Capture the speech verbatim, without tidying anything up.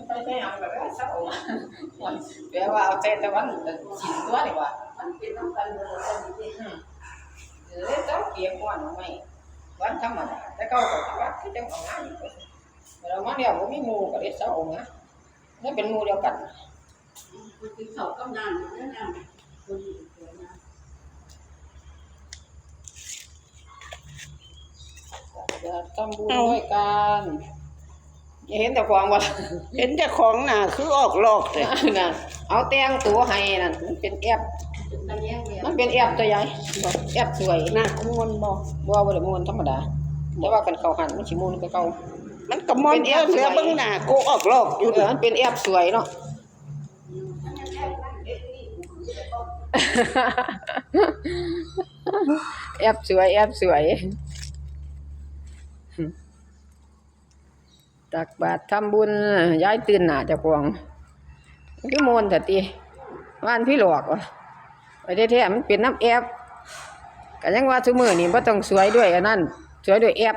ไปใช้หยังก็แล้วเซา แปลว่าเอาใจแต่วันศีลตั๊วนี่หว่า มันเป็นนำกันเบิด อืม เลยเซาเก็บม่วนเอาไว้ วันธรรมดา แต่เก่าก็วัดคือจั่งเอางานอยู่ แล้วมาแล้วบ่มีหมู่ก็เลยเซาเอางาน มันเป็นหมู่เดียวกัน คนกินข้าวกับน้ำอยู่เด้อน้ำ คนอยู่เดียวนะ อยากทำบุญ เอ้า ด้วยกัน เห็นเจ้าของบ่ล่ะ เห็นเจ้าของหน้าคือออกลอกเลย น่ะ เอาแต่งตัวให้นั่น มันเป็นแอป เป็นตะแยงเลย มันเป็นแอปตัวใหญ่ แอปสวย หน้าม่วนบ่ บ่ บ่ได้ม่วนธรรมดา แต่ว่าคันเข้าหั้นมันสิม่วนกว่าเก่า มันก็ม่วน เป็นแอปสวย เด้อ เหลือเบิ่งหน้ากูออกลอกอยู่ เออ มันเป็นแอปสวยเนาะ แอปสวย แอปสวย ตักบาตรทำบุญ ยายตื่นหน้าเจ้าของ มันคือม่วนแท้ติ ว่านพี่หลอกวะ ไปแท้ๆ มันเป็นนำแอป ก็ยังว่าซุมื้อนี้บ่ต้องสวยด้วยอันนั้น สวยด้วยแอป